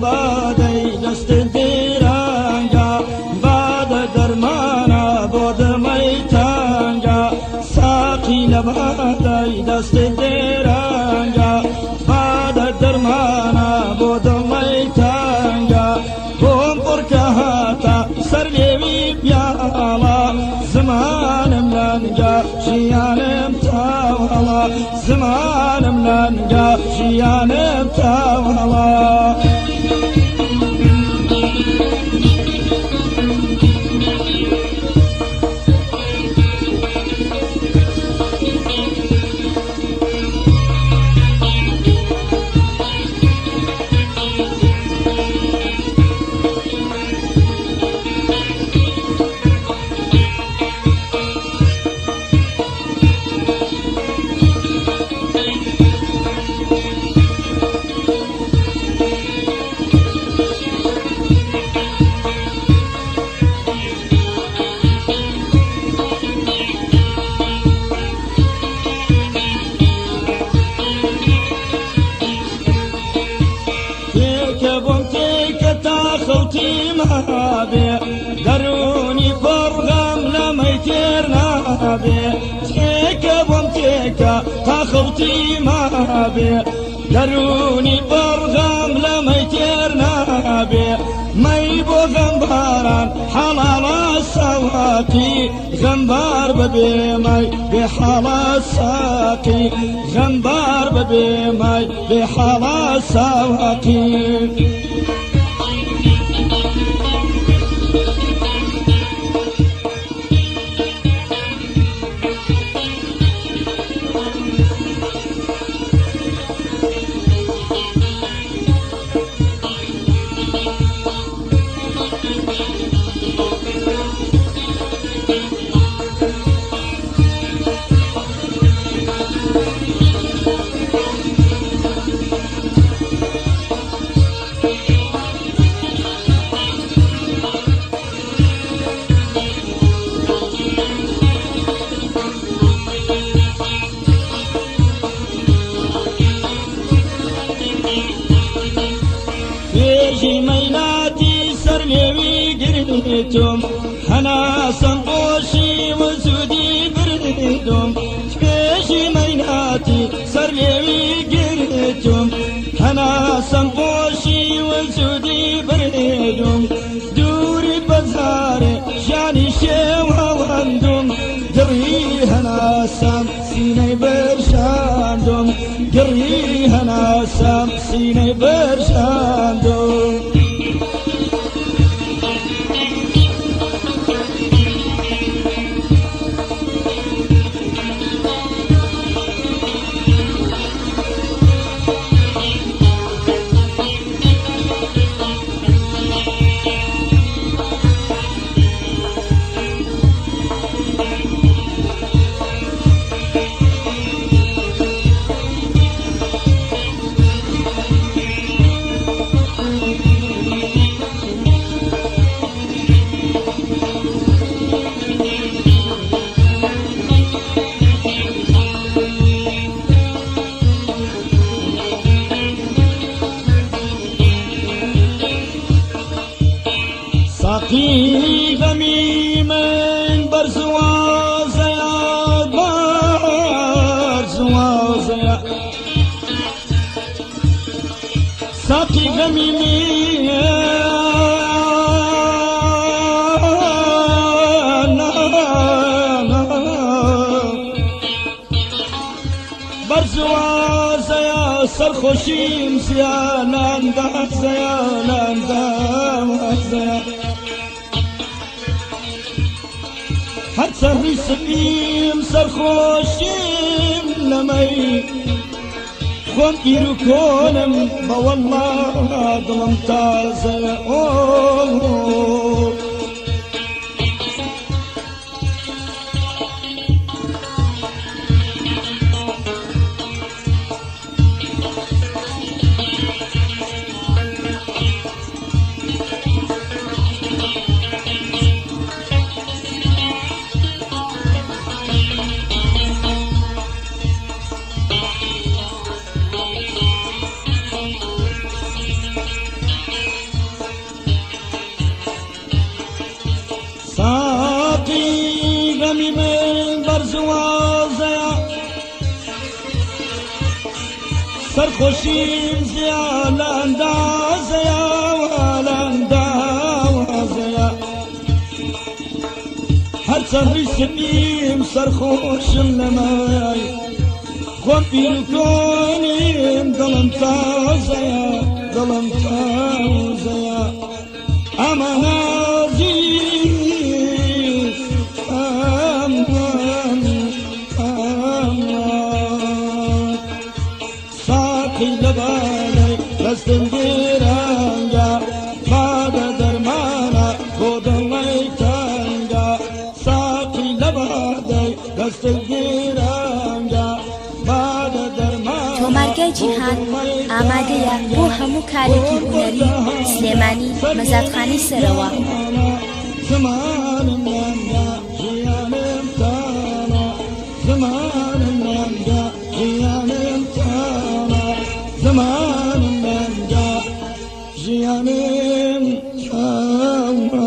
بادەی دەستت درەنگە، بادە دەرمانە بۆ دڵی تەنگە. ساقی لە بادەی دەستت درەنگە، بادە دەرمانە بۆ دڵی تەنگە. بۆم پڕکە هاتە سەر لێوی پیاڵە، زمانم لەنگە ژیانم تاوەڵە، زمانم لەنگە ژیانم تاوەڵە. تێکە بۆم تێکە تا خەوتی مابێ، دەروونی پڕ غەم لە مەی تێر نابێ. تێکە بۆم تێکە تا خەوتی مابێ، دەروونی پڕ غەم لە مەی تێر نابێ. مەی بۆ غەمباران حەڵاڵە سەواقی، غەمبار بەبێ مەی بێ حاڵە ساقی، غەمبار بەبێ مەی بێ حاڵە ساقی. پێژی مەیناتی سەر لێوی گرتم، هەناسەم خۆشی وجودی بردم. پێژی مەیناتی سەر لێوی گرتم، هەناسەم خۆشی وجودی بردم. دووری بەزارێ ژیانی شێوەوەندم، گڕی هەناسەم سینەی برشاندم، گڕی هەناسەم سینەی برشاندم. ساقی غەمی من بەرزوازەیە، بەرزوازەیە، ساقی غەمی من بەرزوازەیە، سەرخۆشیم زیانان دازەیانان داوازەیە. هەرچە ڕیسپیم سەرخۆشیم لەمەی خۆم پیر و کۆنم، بەوەڵڵا دڵم تازەیە. ئۆ سەرخۆشیم زیا لە ئەندازەیە لە ئەندازەیە هەرچەند ڕیش سپیم سەرخۆشم لەمای خۆم پیر و کۆنیم دڵم تازەیە دڵم تازەیە ئەمان ئازیز ئەمان ئەمان ساقی لەبارەی دەستم گیرانگە بادە دەرمانە بۆ دڵی تەنگە ساقی لەبادەی دەستم گیرانگە بادە دەرمانە تۆمارگای بۆ جیهان دڵی ئامادەیە تەنگە بۆ هەموو کارێکی هونەری سلێمانی مەزادخانەی سەرەوە. زمانم نەنگە ژیانم تامە زمانم نەنگە ژیانم تامە زمانم نەنگە ژیانم تامە.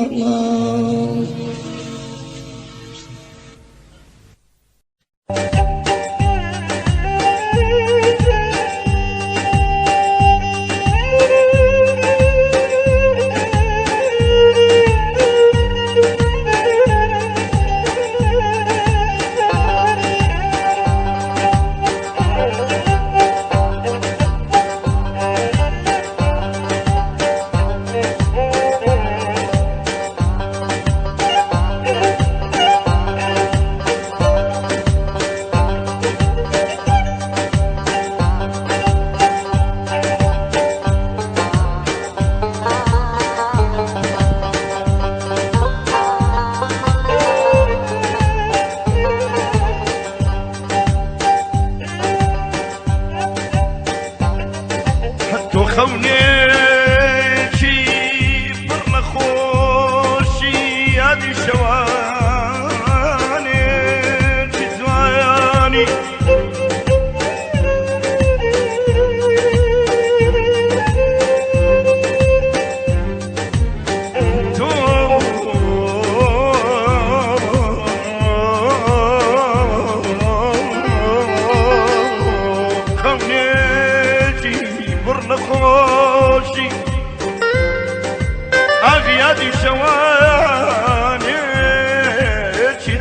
تۆ خەونێکی پڕ لە خۆشی یادی شەوانێکی جوانی تۆ خەونێکی پڕ لە خۆشی ئاغ یادی شەوانێکی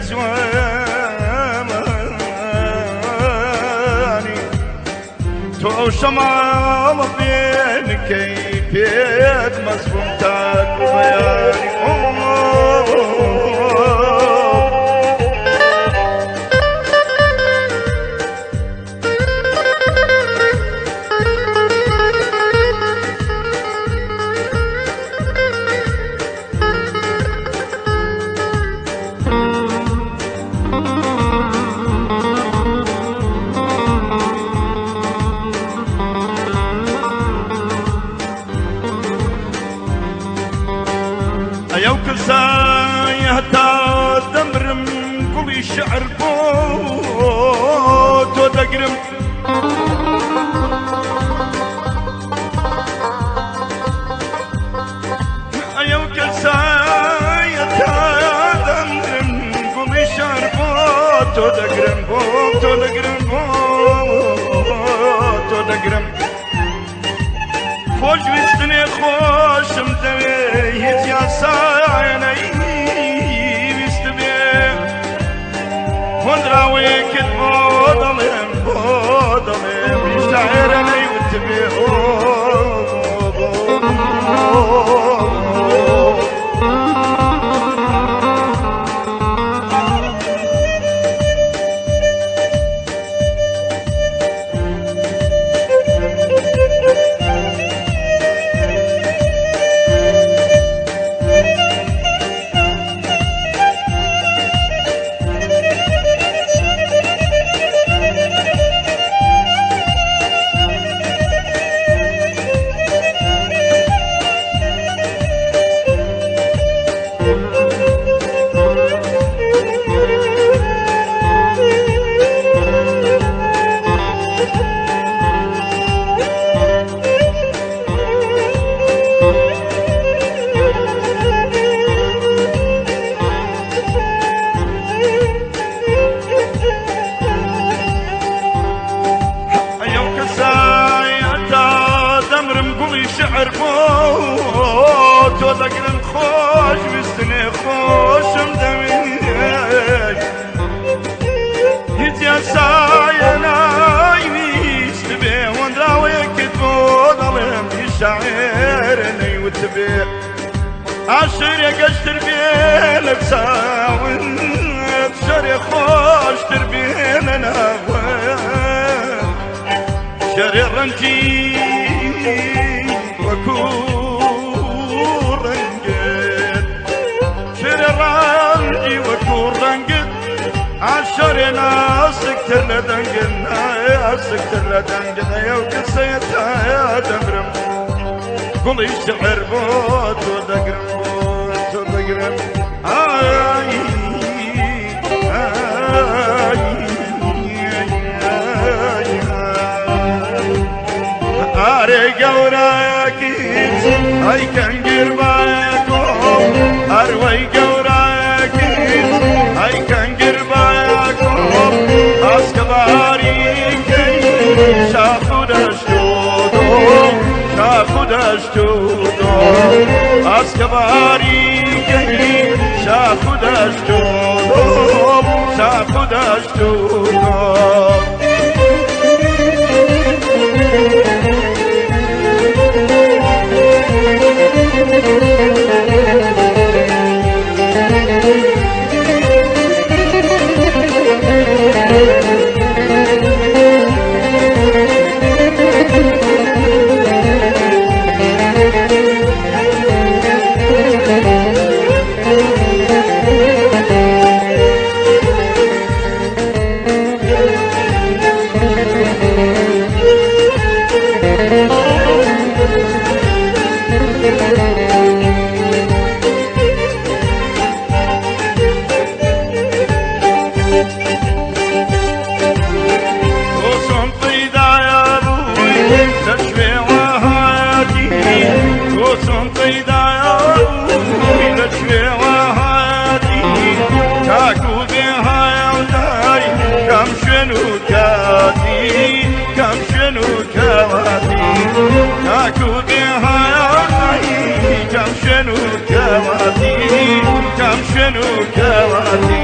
جوانی تۆ ئەو شەماڵە بێنکەی پێت مەزبووم تاکو بەیانی ئەو کەسای هەتا دەمرم گوڵی شعر بۆ تۆ دەگرم ئەو کەسای هەتا دەمرم گوڵی شعر بۆ تۆ دەگرم بۆ تۆ دەگرم بۆ تۆ دەگرم خۆشویستنێ خۆشم دەوێ هیچ یاسایە نەیویست بێ هۆنراوەیەکت بۆ دەڵێم بۆ دەڵێم هیچ شاعێرە نەیوت بێ ئۆ بۆ شعر بۆ تۆ دەگرم، خۆش ویستنێ خۆشم دەوێت. هیچ یاسایە نایویست بێ، وەندراوەیەکت بۆ دەڵێم هیچ شاعێر نەیوت بێ. عاشرێ گەشتر بێ لە چاون، شەرێ خۆشتر بێ لە ناوە، شەرێ ڕەنجی وەکو ڕەنگت، شەرێ ڕەنجی وەکو ڕەنگت، عاشرێ ناسکتر لە دەنگت، ناسکتر لە دەنگت. ئەو کەسەیە تا دەمرم گوڵی شعر بۆ تۆ دەگرم، بۆ تۆ دەگرم. ئای ئای ئارێ گەورەکیت ئەی کەنگیر باکۆ، ئەروەی گەورەکیت ئەی کەنگیر باکۆ، ئاسکەباریکەی شاخ و دەشت و دۆ، شاخ و دەشت و دۆ، ئاسکەباریکەی شاخ و دەشت و دۆ، شاخ و دەشت و دۆ. تۆ پەیدایە بووی لە شوێوە هاتی، تۆ چۆن پەیدایە بووی لە شوێوە هاتی، تاکو بێ هایاودای کەم شوێن و کاتی، کەم شوێن و کاواتی، تاکو بێ هایاودای کەم شوێن و کاواتی، کەم شوێن و کاواتی.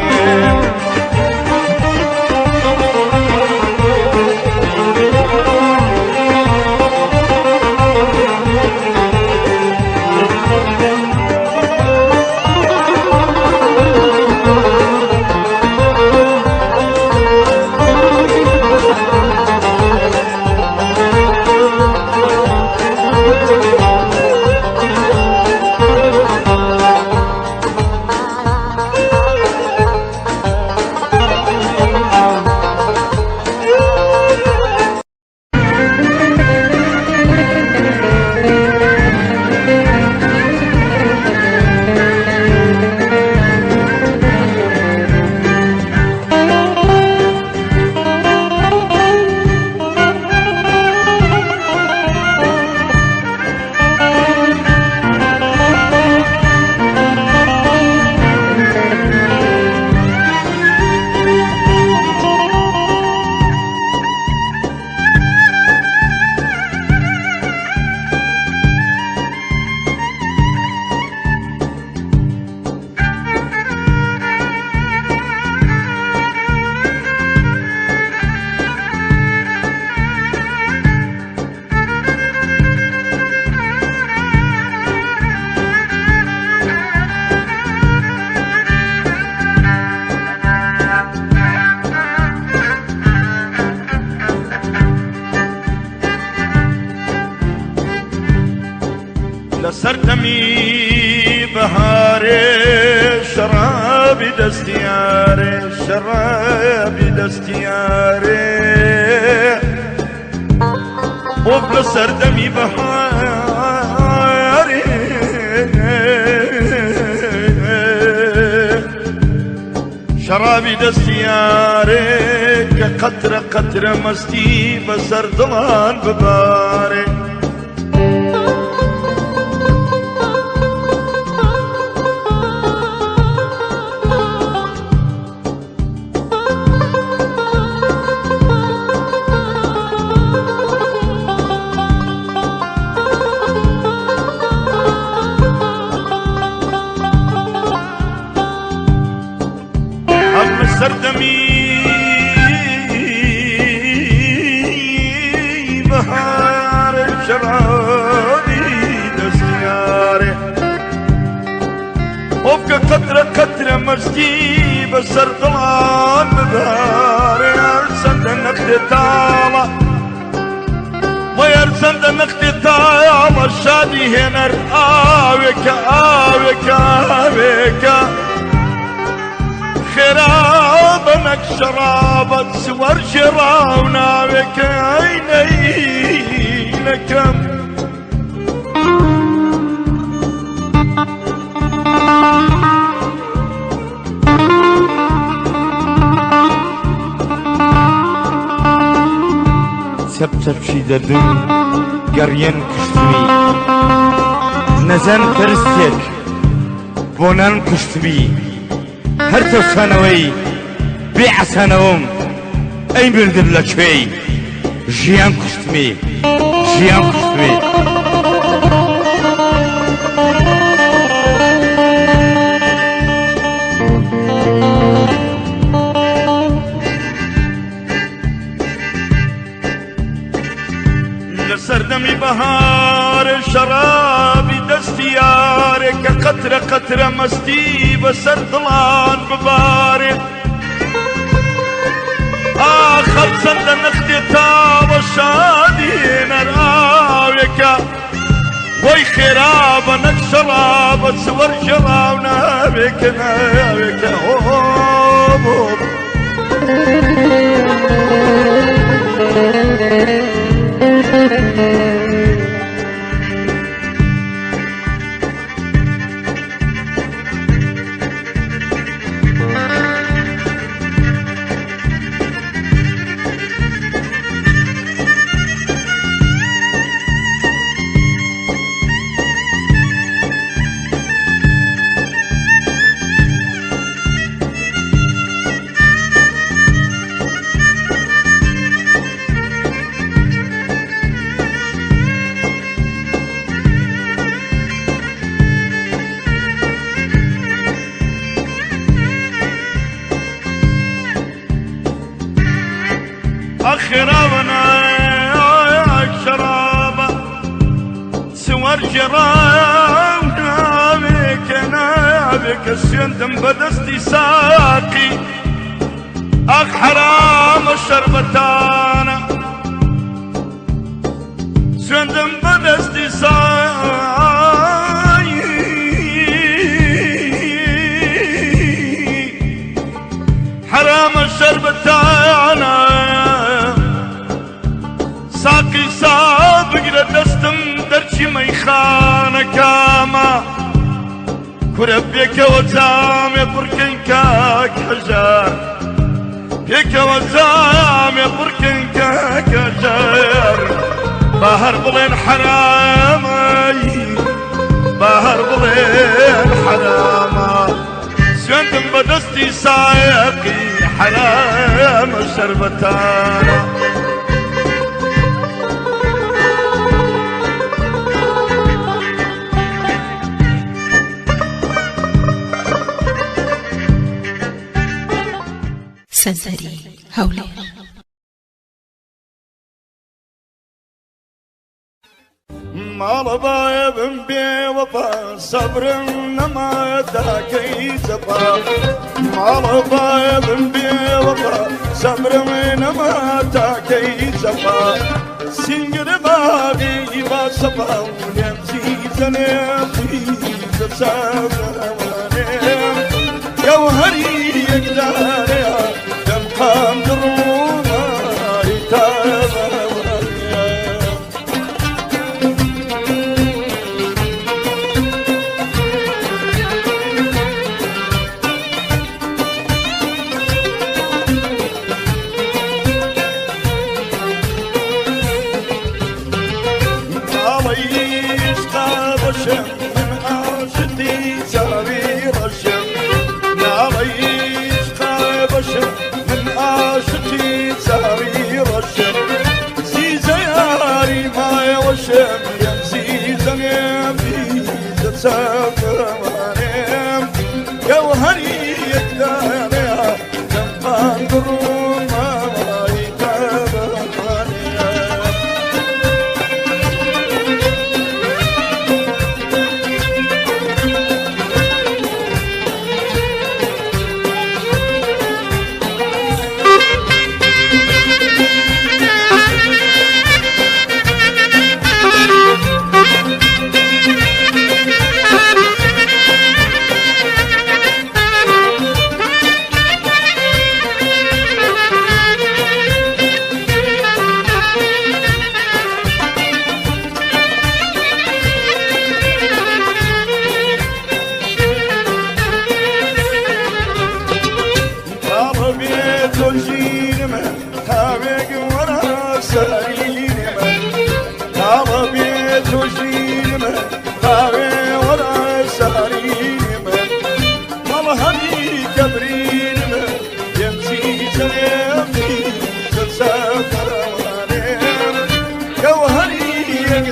لە سەردەمی بەهارێ شەرابی دەستیارێ، شەرابی دەستیارێ، بۆ لە سەردەمی بەهارێ شەرابی دەستیارێ، کە قەترە قەترە مەستی بەسەر دڵان ببارێ. شەرابی دەستیارێ ئۆفکە قەترە قەترە مەستی بەسەر دڵان ببارێ هەرچەندە نەختێ تاڵە وەی هەرچەندە نەختێ تاڵە شادی هێنەر ئاوێکە ئاوێکە ئاوێکە خێرا بە نەک شەرابەت سوەرگێڕا و ناوێکە ئەی نەکەم. چەپ چەپکی دەردم گەڕیەن کوشتمی نەزان پرسێک بۆ نان کوشتمی هەر چەوسانەوەی بێ عەسانەوەم ئەی مردم لە کوێی ژیان کوشتمی ژیان کوشتمی. لە سەردەمی بەهار شەرابی دەستی یارێ کە قەترە قەترە مەستی بەسەر دڵان ببارێ ئاخ هەرچەندە نەختێ تاوە شادی نەراوێکە وەی خێرا بە نەک شەرابە چ وەرگێڕا و ناوێکە ناوێکە هۆ بۆ. ئەخراوەنایەک شەرابە سوەرگێڕاو ناوێکە ناوێکە سوێندم بەدەستی ساقی ئەخ حەرامە شەربەتانە سوێندم بەدەستی ساقی حرامە شەربەتانە ساقی سا بگرە دەستم دەرچی مەیخانەکامە کورە پێکەوە جامێ پڕکەین کاک هەژار پێکەوە جامێ پڕکەین کاک هەژار با هەر بڵێن حەرامەی با هەر بڵێن حەرامە سوێندم بەدەستی سایەقی حەرامە شەربەتانە. سەنتەری هەولێر. ماڵە بایە بم بێ وەفا سەبرم نەما تاکەی جەفا ماڵە بایە بم بێ وەفا سەبرم نەما تاکەی جەفا سینگر باغی با سەفا و لێم زیزەنێ قیزە چاوەنێم گەوهەری یەکدارەیە دەمقام دڕووماری تاوانێ.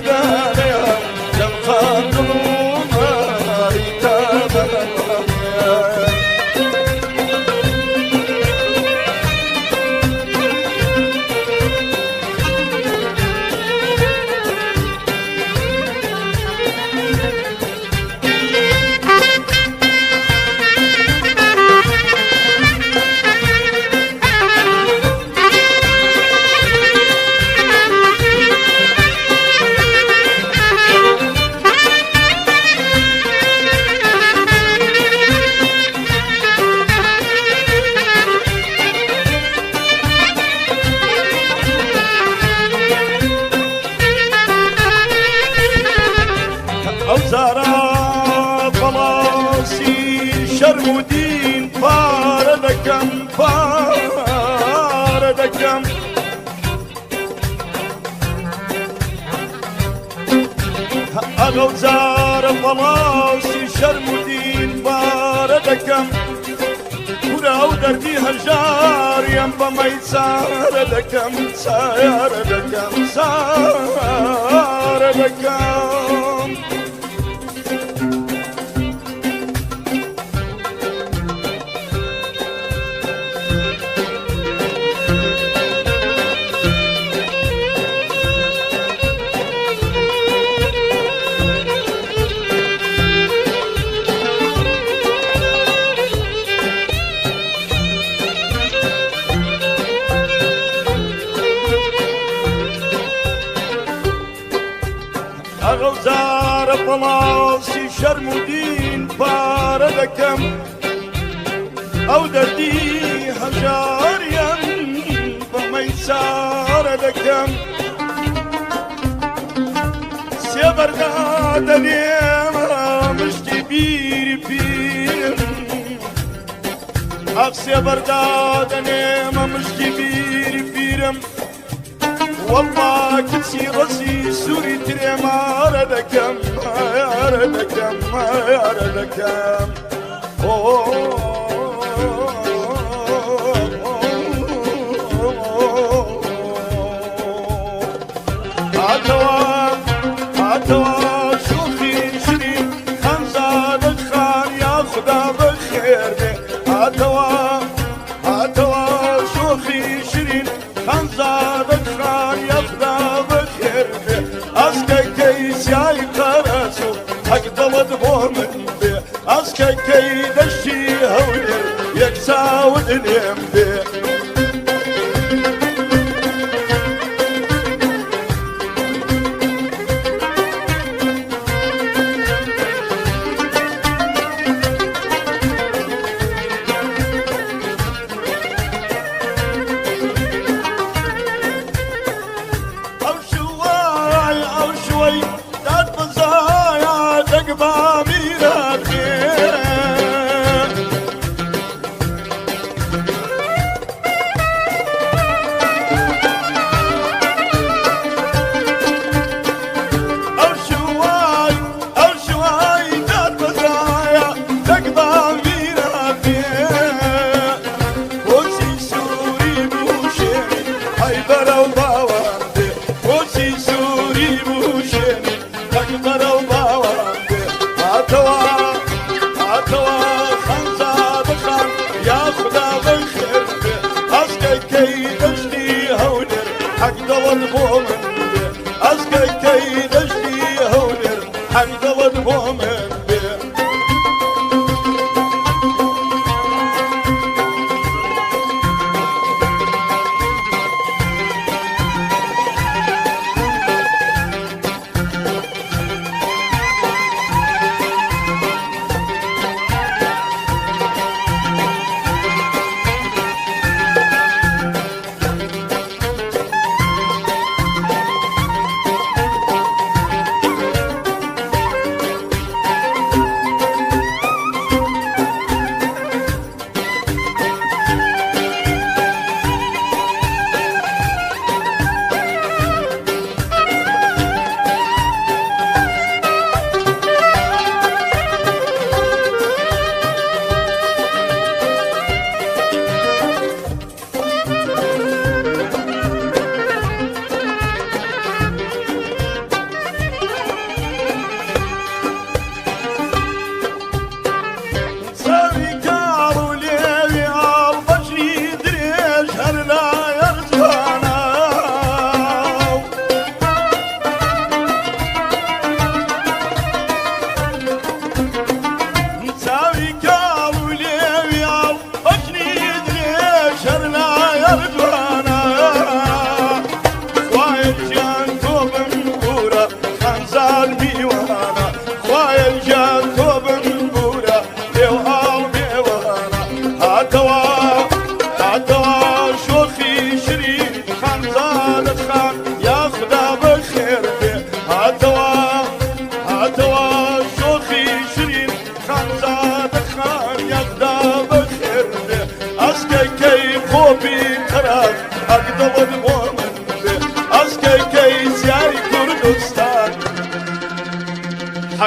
دەنگدانەیە دەم قاندڵ و ماری تابەنەوە. ئەو زارا پەڵاسی شەرم و دین پارە دەکەم پارە دەکەم ئەگەڵ زارە پەڵاسی شەرم و دین پارە دەکەم کورە ئەو دەردی هەژاریان بەمەی چارە دەکەم چارە دەکەم چارە دەکەم. ئەغەڵ زارە پەڵاسی شەرم و دین پارە دەکەم ئەو دەردی هەژاریان بەمەی چارە دەکەم سێبەردا دەنێمە مشتی بیری پیرم ئەخ سێبەردا دەنێمە مشتی بیری پیرم والله کچی ڕەزی سووری ترێمارە دەکەم مارە دەکەم مارە دەکەم هاتەوە هاتەوە شوخی شرین خانزادە خان یا خدا بەخێر بێ هاتەوە هاتەوە شوخی شرین خانزادە خان یا خدا بەخێر بێ ئاسکەکەی سیای قەرەسوو حەق دڵت بۆ من بێ ئاسکەکەی دەشتی هەولێر یەک چاوت لێم بێ. ئەو شوای ئەو شوەی داد بزایە دەگ با میرات بێ. ئەو شوای ئەو شوای داد بزایە دەگ با میرات بێ. بۆچی سووری بووشێنی ئەی بەرەو باوان بێ بۆچی سووری بووشێنی تەک بەرەو باوان بێ هاتەوە هاتەوە خانزادە خان یا خودا بەخێر بێ ئەسکەکەی دەشتی هەولێر حەق دەڵەت بۆ من بێ ئەسکەکەی دەشتی هەولێر حەق دەڵەت بۆ من بێ.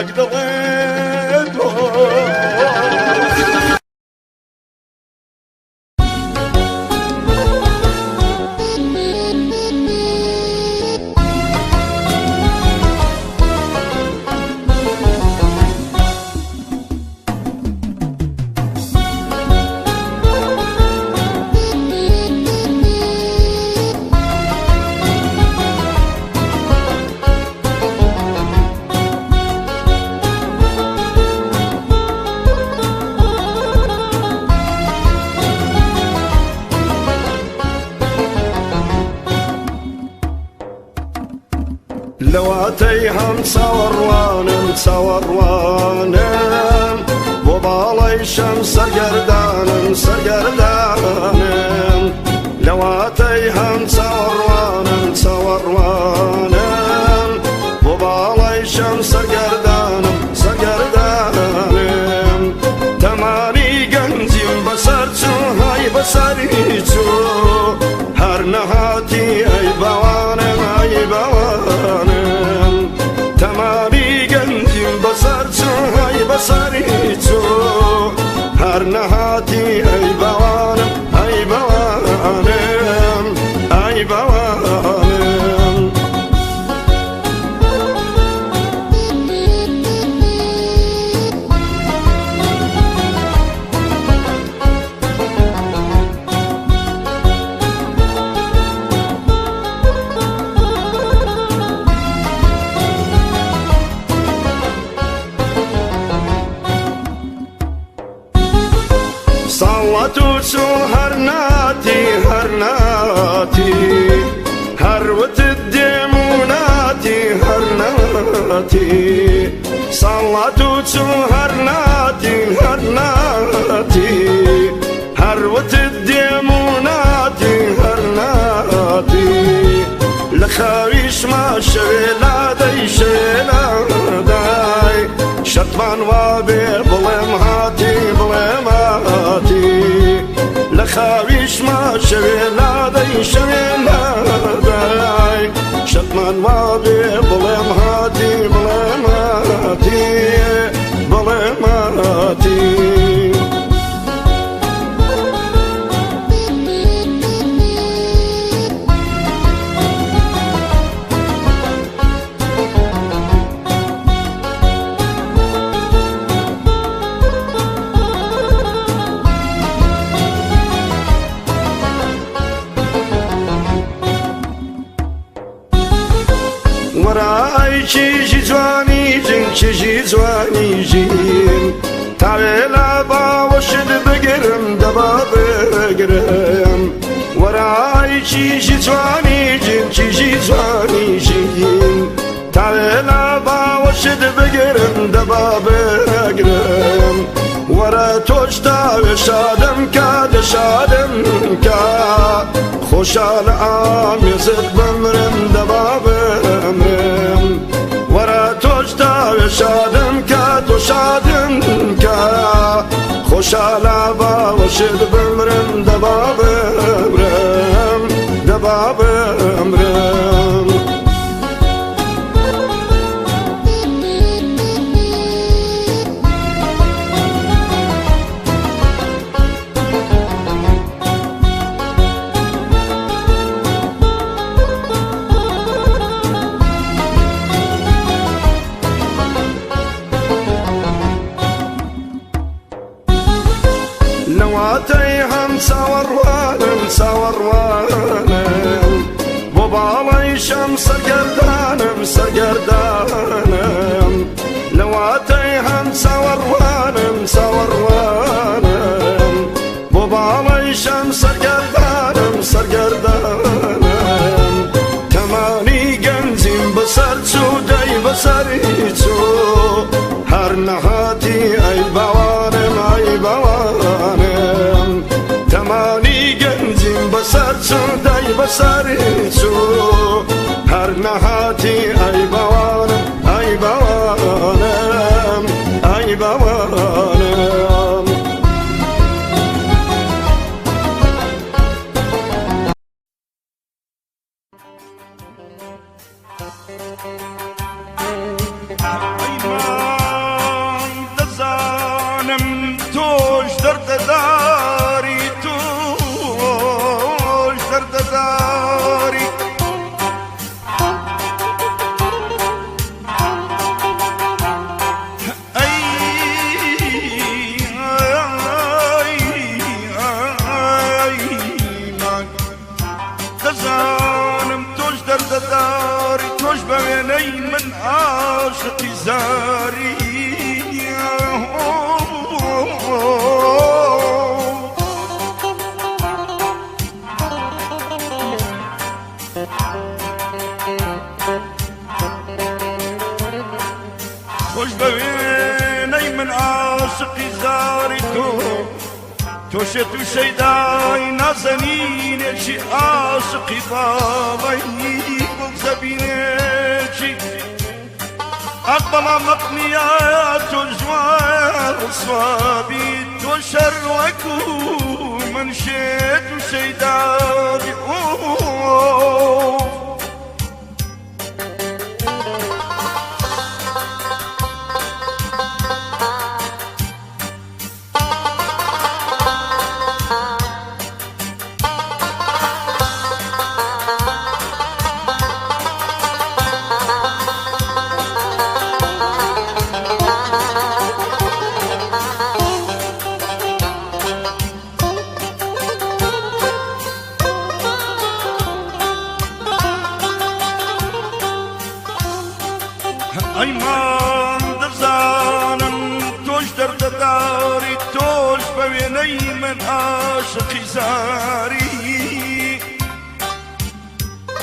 حەق دەڵێت لەواتەی هەم چاوەڕوانم چاوەڕوانم بۆ باڵای شەم سەرگەردانم سەرگەردانم لەواتەی هەم چاوەڕوانم چاوەڕوانم بۆ باڵای شەم سەرگەردانم سەرگەردانم تەمانی گەنجیم بەسەر چوو های بەسەری چوو هەر نەهاتی ئەی باوانم ئەی باوانم تەمامی گەنجیم بەسەر چوو های بەسەری چوو هەر نەهاتی ئەی باوانم ئەی باوانم ئەی باوانم. ساڵەت و چوو هەر ناتی هەر ناتی هەر وتت دێم و ناتی هەر ناتی ساڵەت و چوو هەر ناتی هەر ناتی هەر وتت دێم و ناتی هەر ناتی لە خاویشما شەوێ لادەی شەوێ لادای شەرتمان وابێ بڵێم هاتی بڵێم هاتی لە خاویشما شەوێ لادەی شەوێ لادای شەرتمان وابێ بڵێم هاتی بڵێم هاتی بڵێم هاتی. وەرای کیژی جوانی ژین کیژی جوانی ژین تاوێ لە باوەشت بگرم دەبا بگرم وەرای کیژی جوانی ژین کیژی جوانی ژین تاوێ لە باوەشت بگرم دەبا بگرم وەرە تۆش تاوێ شادم کا دەشادم کا خۆشحالە ئامێزت بمرم دەبا بمرم وەرە تۆش تاوێ شادم کا تۆ شادم کا خۆشحالە باوەشت بمرم دەبا بمرم دەبا بمرم. لەواتەی هەم چاوەڕوانم چاوەڕوانم بۆ باڵای شەم سەرگەردانم سەرگەردانم لەواتەی هەم چاوەڕوانم چاوەڕوانم بۆ باڵای شەم سەرگەردانم سەرگەردانم تەمانی گەنجیم بەسەر چوو دەی بەسەری چوو هەر نەهاتی ئەی باوانم ئەی باوانم تەمانی گەنجیم بەسەر چوو دەی بەسەری چوو هەر نەهاتی ئەی باوانم ئەی باوانم ئەی باوانم. عاشقی زاری. خۆش بەوێنەی من عاشقی زاری تۆ، تۆ شێت و شەیدای نازەنینێکی عاشقی باڵای گوڵزەبینێکی. ئەق بەڵام مەقنیە تۆ جوان ڕسوابی، تۆ شەروەکو من شێت و شەیدابی. ئەیمان دەزانم تۆش دەردەداری، تۆش بەوێنەی من عاشقی زاری.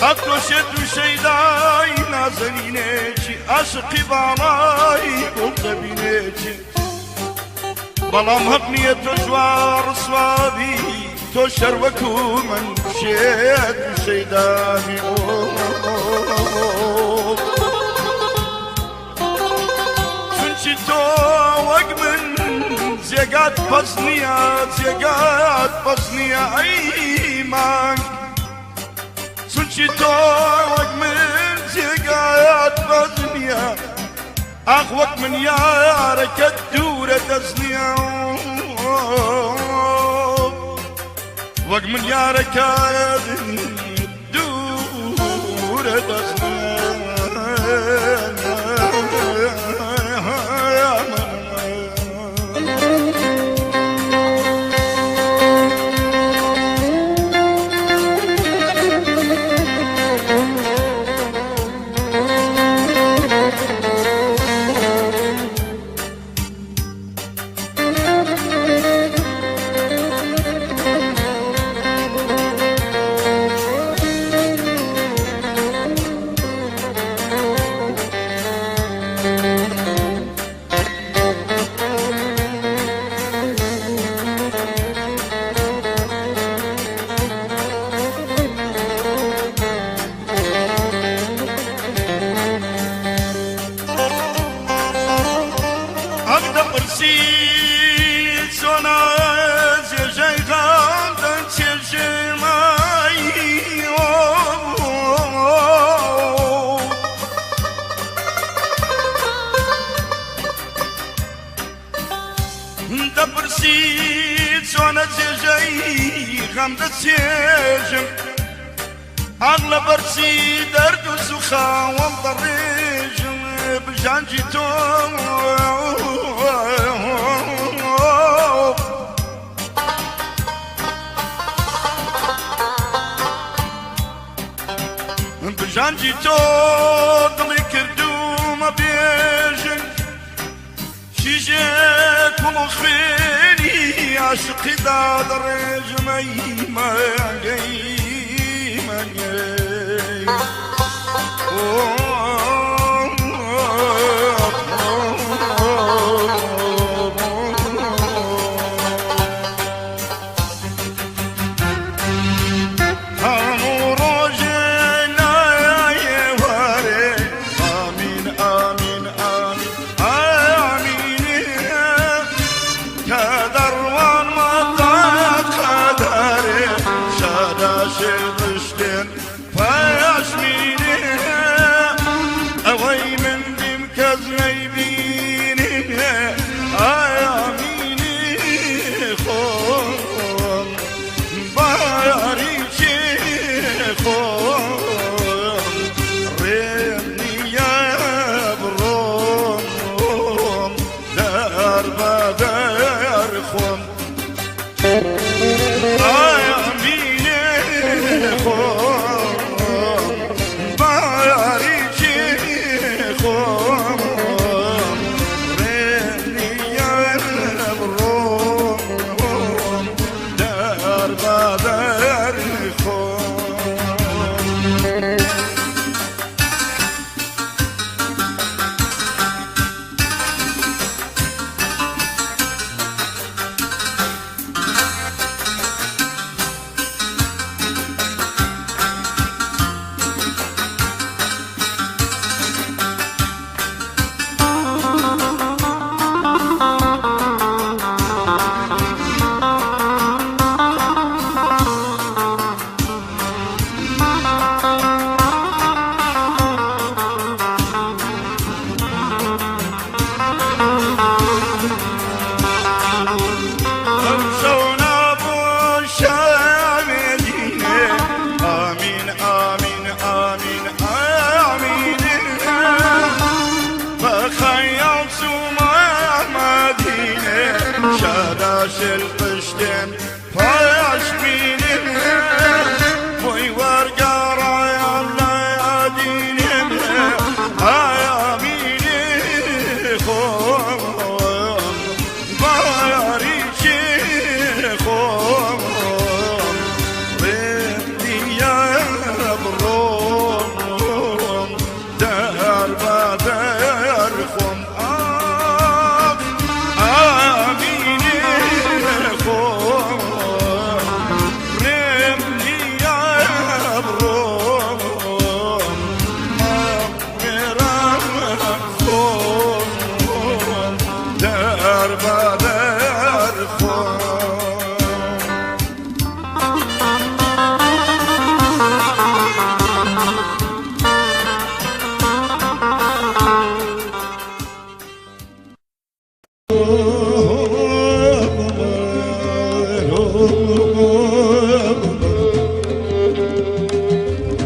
ئەتۆ شێت و شەیدای نازەنینێکی عاشقی باڵای گوڵ دەبینێکی. بەڵام هەق نییە تۆ جوان ڕسوابی، تۆ شەروەکو من شێت و شەیدابی. چونچی تۆ وەک من جێگات پەس نییە، جێگات پەس نییە ئەی مانگ. چونچی تۆ وەک من جێگات پەس نییە، ئاخ وەک من یارەکەت دوورە دەست نییە، وەک من یارەکەت دوورە دەست نییە. ئەک دەپرسی چۆنە جێژەی غەمدەن چێژمای، دەپرسی چۆنە جێژەی غەم دەچێژم، ئاغ لە بەرچی دەرد و سوخاوەم دەڕێژم بژانجی تۆ. بژانجی تۆ دڵی کردومە بێژن، شیژێ کوڵ و خوێنی عاشقی دادەڕێژم ئەی مانگەی مانگەی. هەموو ڕۆژێ نایەوارێ ئامین ئامین ئامین ئامینێ، کە دەڕوانمە قەدەرێ شاداشێ ڕشتێن پەشمینێ، ئەوەی من دیم کەس نەیبینێ ئامینی خۆم باریکی خۆم ڕێم نییە بڕۆم دەر بەدەر خۆم ئامینێ خۆم باریکی خۆم. خۆم ئاخ ئاوینێ خۆم ڕێم نییە بڕۆم مێرم خۆم دەربەدەر خۆم.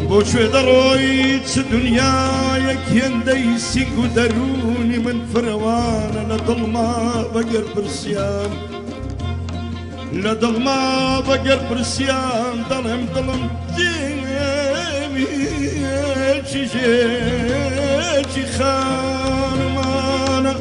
بۆ کوێ دەڕۆی چ دنیایەک هێندەی سینگ و دەروونی من فرەوانە لە دڵما بەگەر پرسیان لە دڵما بەگەر پرسیان دەڵێم دڵم چی ژێکی خانمانە.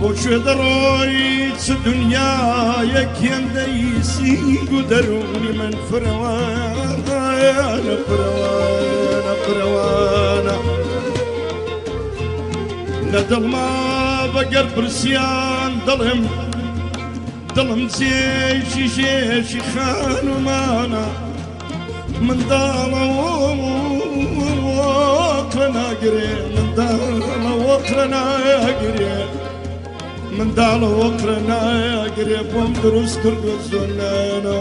بۆ کوێ دەڕۆی چ دنیایەک هێندەی سینگ و دەروونی من فرەوانە فرەوانە فرەوانە لە دڵما بەگەر پرسیان دڵم دڵم جێژی ژێژی خانومانە منداڵە وەقرە ناگرێ منداڵە وەقرە ناگرێ منداڵە وەقرە ناگرێ بۆم دروست کرد و زۆنانە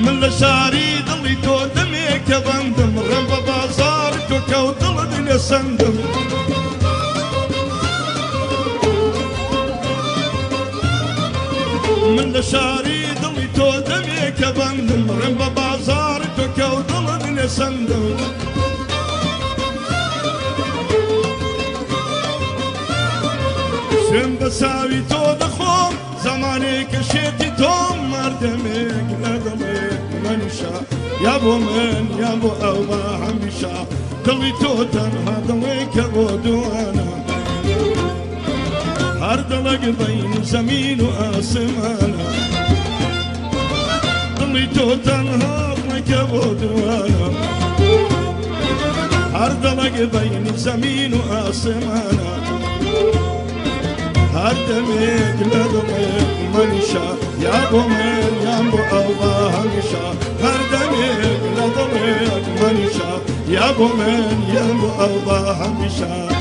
من لە شاری دڵی تۆ دەمێکە بەندم ڕێم بە بازار تۆ کەوت دڵت لێ سەندم. من لە شاری دڵی تۆ دەمێکە بەندم ڕێم بە بازار تۆ کەوت دڵت لێ سەندم. سوێن بە چاوی تۆ دەخۆم زمانێکە شێتی تۆم مەردەمێک لە دڵێک منیشە یا بۆ من یا بۆ ئەو بە هەمیشە دڵی تۆ تەنها دڵێکە بۆ دوانە هەر دڵێک بین زەمین و ئاسمانە دڵی تۆ تەنها دڵێکە بۆ دوانە هەر دڵێک بین زەمین و ئاسمانە هەر دەمێک لە دڵێک منیشە یا بۆ من یان بۆ ئەو بە هەمیشە هەر دەمێک لە دڵێک منیشە یا بۆ من یان بۆ ئەو بە هەمیشە.